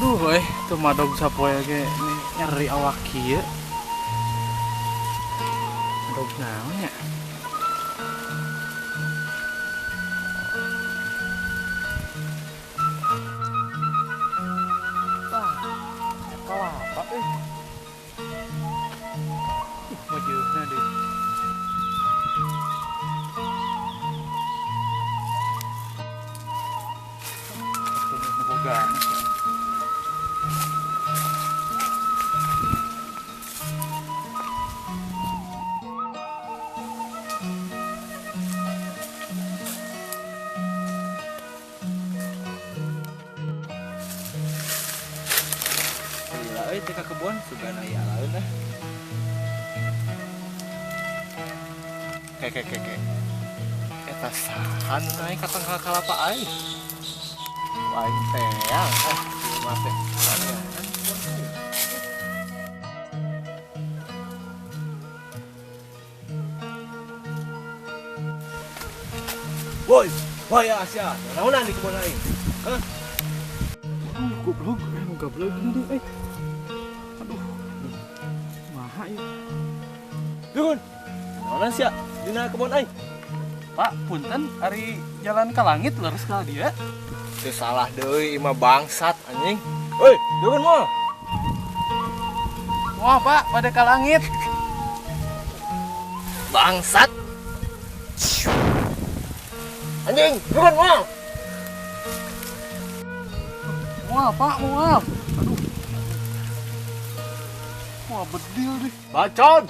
Duh, tuh madog sapoe ge nyeri awak kieu. Madog naon nya? Wah, kalapa euy. Majeuna deui. Boga. Lila euy teh ka kebon sugan aya alaeun ah. Ke ke ke ke. Eta saha nu naek ka tangkal kalapa aing? Aing teang ah ieu mah teh. Woi, woi Asia, naonan di kebon aing? Hah? Aduh, goblok, goblok gini deh, Aduh, maha ya. Turun, naonan sia dina kebon aing? Pak, punten, ari jalan ke langit leres ka dia. Teu salah deui, imah bangsat anjing. Woi, turun moal. Wah, Pak, pada ke langit. Bangsat. Anjing, turun moal. Moal, Pak, moal. Aduh. Wah, bedil deh. Bacot.